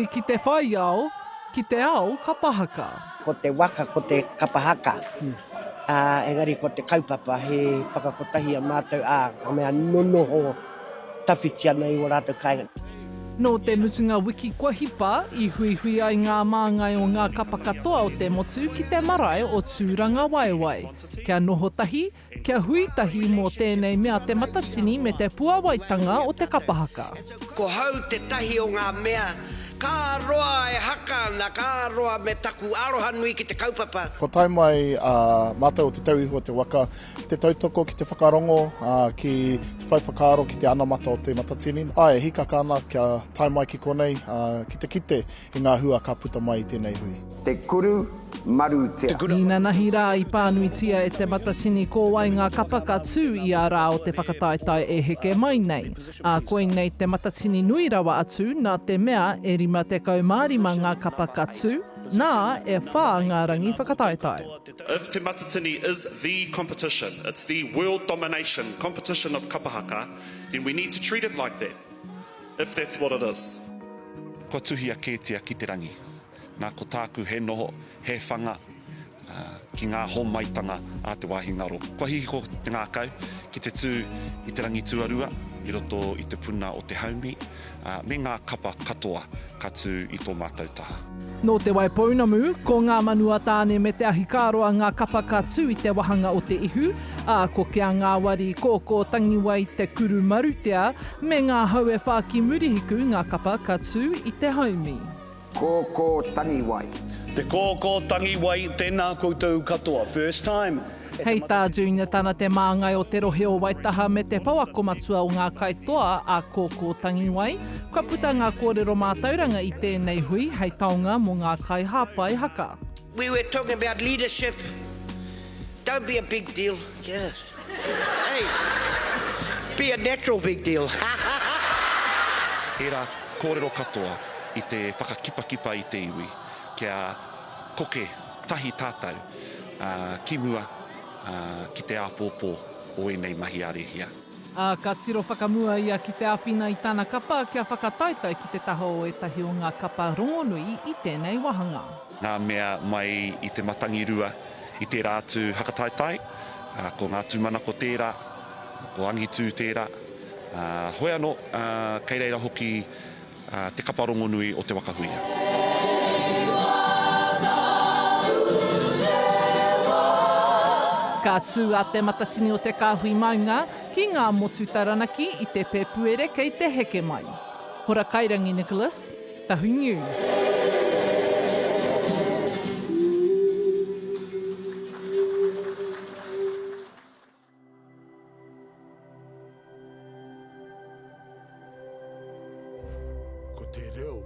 Hei ki te whai ao, ki te ao kapa haka. Ko te waka ko te kapa haka, ā, engari ko te kaupapa he whakakotahi a mātou, ā, ka mea nonoho tawhiti ana i wō rātou kāinga. Nō te mutunga wiki kua hipa, i huihui ai ngā māngai o ngā kapa katoa o te motu ki te marae o Tūrangawaewae, kia noho tahi, Kia hui tahi mō tēnei mea te matatini me te puawaitanga o te kapa haka. Ko hau tetahi o nga mea ka roa e haka ana, ka roa me taku aroha nui ki te kaupapa. Kua tae mai a mātou o Te Tau Ihu o te Waka ki te tautoko, ki te whakarongo, ki te whai whakaaro ki te anamata o Te Matatini. Āe, e hīkaka ana kia tae mai ki konei, ki te kite i ngā hua ka puta mai i tēnei hui. Te kuru marutea. Inanahi rā i pānuitia e Te Matatini ko wai ngā kapa ka tū i a rā o te whakataetae e heke mai nei. Ā, koinei te matatini nui rawa atu nā te mea e 55 ngā kapa ka tū, nā, e whā ngā rangi whakataetae. If Te Matatini is the competition, it's the world domination competition of kapa haka, then we need to treat it like that. If that's what it is. Kua tuhia kētia ki te rangi. Nā, ko tāku he noho, he whanga, ki ngā hōmaitanga a te wāhi ngaro. Kua hihiko te ngākau ki te tū i te rangi tuarua i roto i te puna o te haumi, me ngā kapa katoa ka tū i tō mātou taha. Nō Te Waipounamu, ko Ngā Manu a Tāne me Te Ahikāroa ngā kapa ka tū i te wahanga o te ihu, ā, ko Kia Ngāwari, Kōkō Tangiwai, Te Kuru Marutea, me Ngā Hau e Whā ki Murihiku ngā kapa ka tū i te haumi. Kōkō Tangiwai. Te Kōkō Tangiwai, tēnā koutou katoa. First time. Hei tā Junior Tana te māngai o te rohe o Waitaha me te pouako matua o ngā kaitoa a Kōkō Tangiwai, kua puta ngā kōrero mātauranga i tēnei hui hei taonga mō ngā kaihāpai haka. We were talking about leadership, don't be a big deal, yeah, hey, be a natural big deal. Ērā kōrero katoa i te whakakipakipa i te iwi kia koke tahi tātou ki mua ki te āpōpō o ēnei mahi a Rēhia. Ā, ka tiro whakamua ia ki te āwhina i tana kapa kia whakataetae ki te taha o ētahi o ngā kapa rongonui i tēnei wāhanga. Ngā mea mai i te matangirua i tērā atu hakataetae, ko ngā tūmanako tērā, ko angitū tērā. Hoi anō, kei reira hoki te kapa rongonui o Te Waka Huia. Ka tū a Te Matatini o Te Kāhui Maunga ki ngā motu Taranaki i te Pēpuere kei te heke mai. Hora Kairangi Nicholas, Tahu News. Ko te reo.